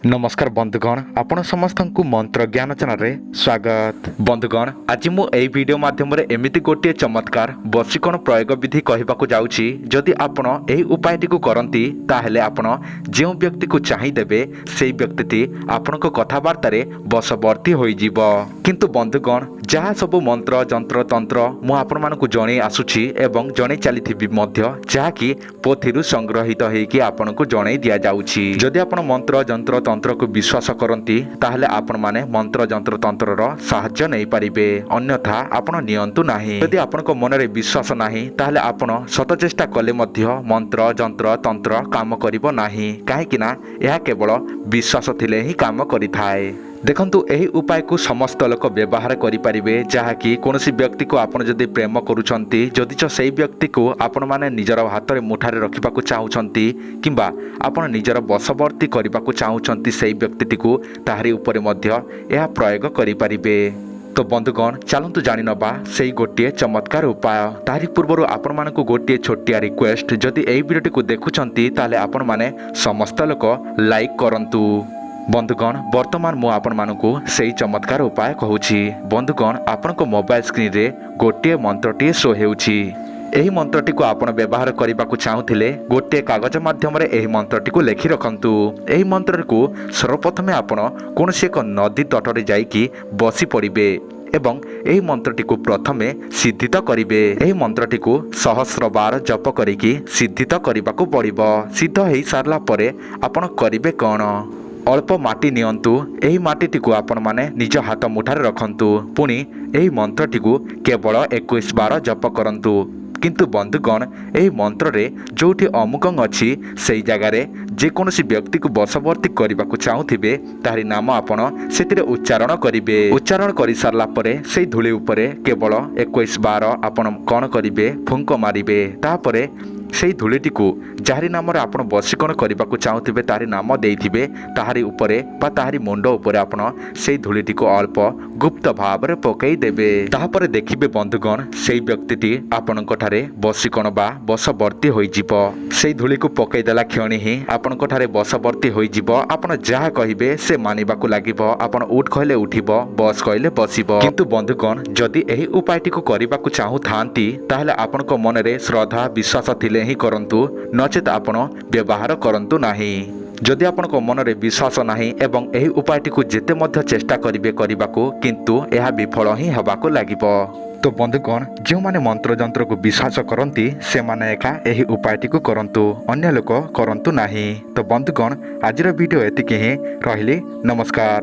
ନମସ୍କାର ବନ୍ଧୁଗଣ, ଆପଣ ସମସ୍ତଙ୍କୁ ମନ୍ତ୍ର ଜ୍ଞାନ ଚ୍ୟାନେଲରେ ସ୍ୱାଗତ। ବନ୍ଧୁଗଣ, ଆଜି ମୁଁ ଏହି ଭିଡ଼ିଓ ମାଧ୍ୟମରେ ଏମିତି ଗୋଟିଏ ଚମତ୍କାର ବଶୀକରଣ ପ୍ରୟୋଗ ବିଧି କହିବାକୁ ଯାଉଛି। ଯଦି ଆପଣ ଏହି ଉପାୟଟିକୁ କରନ୍ତି, ତାହେଲେ ଆପଣ ଯେଉଁ ବ୍ୟକ୍ତିକୁ ଚାହିଁଦେବେ, ସେଇ ବ୍ୟକ୍ତିଟି ଆପଣଙ୍କ କଥାବାର୍ତ୍ତାରେ ବଶବର୍ତ୍ତୀ ହୋଇଯିବ। କିନ୍ତୁ ବନ୍ଧୁଗଣ, ଯାହା ସବୁ ମନ୍ତ୍ର, ଯନ୍ତ୍ର, ତନ୍ତ୍ର ମୁଁ ଆପଣମାନଙ୍କୁ ଜଣେଇ ଆସୁଛି ଏବଂ ଜଣେଇ ଚାଲିଥିବି ମଧ୍ୟ, ଯାହାକି ପୋଥିରୁ ସଂଗ୍ରହିତ ହେଇକି ଆପଣଙ୍କୁ ଜଣେଇ ଦିଆଯାଉଛି। ଯଦି ଆପଣ ମନ୍ତ୍ର, ଯନ୍ତ୍ର, ତନ୍ତ୍ରକୁ ବିଶ୍ୱାସ କରନ୍ତି, ତାହେଲେ ଆପଣମାନେ ମନ୍ତ୍ର, ଯନ୍ତ୍ର, ତନ୍ତ୍ରର ସାହାଯ୍ୟ ନେଇପାରିବେ, ଅନ୍ୟଥା ଆପଣ ନିଅନ୍ତୁ ନାହିଁ। ଯଦି ଆପଣଙ୍କ ମନରେ ବିଶ୍ୱାସ ନାହିଁ, ତାହେଲେ ଆପଣ ଶତ ଚେଷ୍ଟା କଲେ ମଧ୍ୟ ମନ୍ତ୍ର, ଯନ୍ତ୍ର, ତନ୍ତ୍ର କାମ କରିବ ନାହିଁ, କାହିଁକି ନା ଏହା କେବଳ ବିଶ୍ୱାସ ଥିଲେ ହିଁ କାମ କରିଥାଏ। ଦେଖନ୍ତୁ, ଏହି ଉପାୟକୁ ସମସ୍ତ ଲୋକ ବ୍ୟବହାର କରିପାରିବେ, ଯାହାକି କୌଣସି ବ୍ୟକ୍ତିକୁ ଆପଣ ଯଦି ପ୍ରେମ କରୁଛନ୍ତି, ଯଦିଚ ସେଇ ବ୍ୟକ୍ତିକୁ ଆପଣମାନେ ନିଜର ହାତରେ ମୁଠାରେ ରଖିବାକୁ ଚାହୁଁଛନ୍ତି କିମ୍ବା ଆପଣ ନିଜର ବଶବର୍ତ୍ତୀ କରିବାକୁ ଚାହୁଁଛନ୍ତି ସେଇ ବ୍ୟକ୍ତିଟିକୁ, ତାହାରି ଉପରେ ମଧ୍ୟ ଏହା ପ୍ରୟୋଗ କରିପାରିବେ। ତ ବନ୍ଧୁଗଣ, ଚାଲନ୍ତୁ ଜାଣିନେବା ସେଇ ଗୋଟିଏ ଚମତ୍କାର ଉପାୟ। ତାହାରି ପୂର୍ବରୁ ଆପଣମାନଙ୍କୁ ଗୋଟିଏ ଛୋଟିଆ ରିକ୍ୱେଷ୍ଟ, ଯଦି ଏହି ଭିଡ଼ିଓଟିକୁ ଦେଖୁଛନ୍ତି, ତାହେଲେ ଆପଣମାନେ ସମସ୍ତ ଲୋକ ଲାଇକ୍ କରନ୍ତୁ। ବନ୍ଧୁଗଣ, ବର୍ତ୍ତମାନ ମୁଁ ଆପଣମାନଙ୍କୁ ସେଇ ଚମତ୍କାର ଉପାୟ କହୁଛି। ବନ୍ଧୁଗଣ, ଆପଣଙ୍କ ମୋବାଇଲ ସ୍କ୍ରିନରେ ଗୋଟିଏ ମନ୍ତ୍ରଟିଏ ଶୋ ହେଉଛି। ଏହି ମନ୍ତ୍ରଟିକୁ ଆପଣ ବ୍ୟବହାର କରିବାକୁ ଚାହୁଁଥିଲେ ଗୋଟିଏ କାଗଜ ମାଧ୍ୟମରେ ଏହି ମନ୍ତ୍ରଟିକୁ ଲେଖି ରଖନ୍ତୁ। ଏହି ମନ୍ତ୍ରଟିକୁ ସର୍ବପ୍ରଥମେ ଆପଣ କୌଣସି ଏକ ନଦୀ ତଟରେ ଯାଇକି ବସି ପଡ଼ିବେ ଏବଂ ଏହି ମନ୍ତ୍ରଟିକୁ ପ୍ରଥମେ ସିଦ୍ଧିତ କରିବେ। ଏହି ମନ୍ତ୍ରଟିକୁ ସହସ୍ର ବାର ଜପ କରିକି ସିଦ୍ଧିତ କରିବାକୁ ପଡ଼ିବ। ସିଦ୍ଧ ହେଇସାରିଲା ପରେ ଆପଣ କରିବେ କ'ଣ? ଅଳ୍ପ ମାଟି ନିଅନ୍ତୁ। ଏହି ମାଟିଟିକୁ ଆପଣମାନେ ନିଜ ହାତ ମୁଠାରେ ରଖନ୍ତୁ। ପୁଣି ଏହି ମନ୍ତ୍ରଟିକୁ କେବଳ 21 ବାର ଜପ କରନ୍ତୁ। କିନ୍ତୁ ବନ୍ଧୁଗଣ, ଏହି ମନ୍ତ୍ରରେ ଯେଉଁଠି ଅମୁକଂ ଅଛି, ସେଇ ଜାଗାରେ ଯେକୌଣସି ବ୍ୟକ୍ତିକୁ ବଶବର୍ତ୍ତୀ କରିବାକୁ ଚାହୁଁଥିବେ, ତାହାରି ନାମ ଆପଣ ସେଥିରେ ଉଚ୍ଚାରଣ କରିବେ। ଉଚ୍ଚାରଣ କରିସାରିଲା ପରେ ସେଇ ଧୂଳି ଉପରେ କେବଳ 21 ବାର ଆପଣ କ'ଣ କରିବେ? ଫୁଙ୍କ ମାରିବେ। ତାପରେ ସେଇ ଧୂଳିଟିକୁ ଯାହାରି ନାମରେ ଆପଣ ବଶୀକରଣ କରିବାକୁ ଚାହୁଁଥିବେ, ତାହାରି ନାମ ଦେଇଥିବେ, ତାହାରି ଉପରେ ବା ତାହାରି ମୁଣ୍ଡ ଉପରେ ଆପଣ ସେଇ ଧୂଳିଟିକୁ ଅଳ୍ପ ଗୁପ୍ତ ଭାବରେ ପକାଇ ଦେବେ। ତାହାପରେ ଦେଖିବେ ବନ୍ଧୁଗଣ, ସେଇ ବ୍ୟକ୍ତିଟି ଆପଣଙ୍କ ଠାରେ ବଶୀକରଣ ବା ବଶବର୍ତ୍ତୀ ହୋଇଯିବ। ସେଇ ଧୂଳିକୁ ପକାଇ ଦେଲା କ୍ଷଣି ହିଁ ଆପଣଙ୍କ ଠାରେ ବଶବର୍ତ୍ତୀ ହୋଇଯିବ। ଆପଣ ଯାହା କହିବେ, ସେ ମାନିବାକୁ ଲାଗିବ। ଆପଣ ଉଠ କହିଲେ ଉଠିବ, ବସ କହିଲେ ବସିବ। କିନ୍ତୁ ବନ୍ଧୁଗଣ, ଯଦି ଏହି ଉପାୟଟିକୁ କରିବାକୁ ଚାହୁଁଥାନ୍ତି, ତାହେଲେ ଆପଣଙ୍କ ମନରେ ଶ୍ରଦ୍ଧା, ବିଶ୍ୱାସ ଥିଲେ ହିଁ କରନ୍ତୁ, ନଚେତ୍ ଆପଣ ବ୍ୟବହାର କରନ୍ତୁ ନାହିଁ। ଯଦି ଆପଣଙ୍କ ମନରେ ବିଶ୍ୱାସ ନାହିଁ ଏବଂ ଏହି ଉପାୟଟିକୁ ଯେତେ ମଧ୍ୟ ଚେଷ୍ଟା କରିବେ କରିବାକୁ, କିନ୍ତୁ ଏହା ବିଫଳ ହିଁ ହେବାକୁ ଲାଗିବ। ତ ବନ୍ଧୁଗଣ, ଯେଉଁମାନେ ମନ୍ତ୍ରଯନ୍ତ୍ରକୁ ବିଶ୍ୱାସ କରନ୍ତି, ସେମାନେ ଏକା ଏହି ଉପାୟଟିକୁ କରନ୍ତୁ, ଅନ୍ୟ ଲୋକ କରନ୍ତୁ ନାହିଁ। ତ ବନ୍ଧୁଗଣ, ଆଜିର ଭିଡ଼ିଓ ଏତିକି ହିଁ ରହିଲି। ନମସ୍କାର।